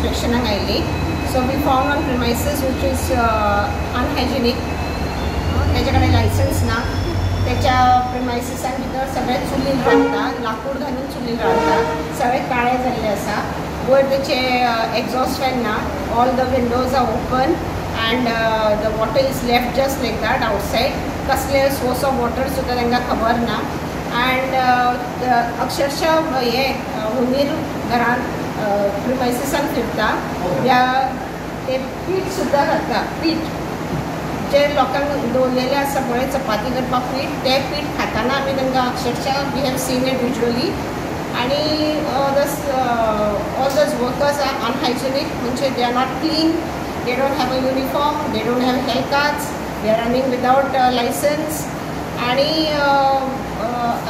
इन्स्पेक्शनाक आयिल्ली. So we found one premises which is unhygienic. तेच्या कडेन लायसन्स ना. त्याच्या प्रिमायसिसान भितर सगळे चुलीर रांदता, लाकूड घालून चुलीर रांदता, सगळे काळे जाल्ले आसा. वयर तेचे एग्जॉस्ट फॅन ना. All the windows are open and the water is left just like that outside. कसले सोर्स ऑफ वॉटर सुद्दां तांकां खबर ना. अँड अक्षरशः हे हुंदीर घरान प्रिमायसिसान फिरता. ह्या ते पीठ सुद्दां खाता. पीठ जे लोकांक दवरलेलें आसा पळय चपाती करपाक पीठ, तें पीठ खाताना आमी तांकां अक्षरशः we have seen it visually. आनी all those workers are unhygienic, म्हणजे they are not clean, they don't have a uniform, they don't have health cards, they are running without licence. आनी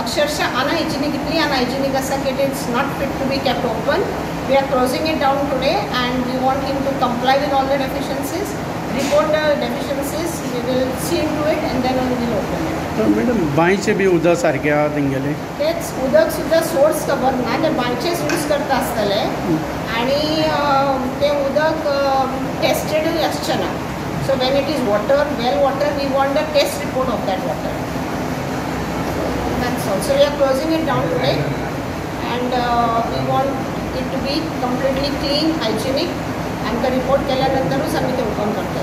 अक्षरशः अनहायजिनीक, इतली अनहायजिनीक आसा की it is not fit to be kept open. We are closing it down today and we want him to comply with all the deficiencies, report the deficiencies, we will see into it and then we will open it. Madam, बांयचे बी उदक सारकें आहा तेंगेलें? तेच उदक सुद्दां source खबर ना, ते बांयचेच use करता आसतले आनी तें उदक टेस्टेडूय आसचें ना. So when it is water, well water, we want the test report of that water. That's all. So we are closing it down today and we want it to be completely clean, hygienic. आमकां report केल्या नंतरूच आमी ते open करतले.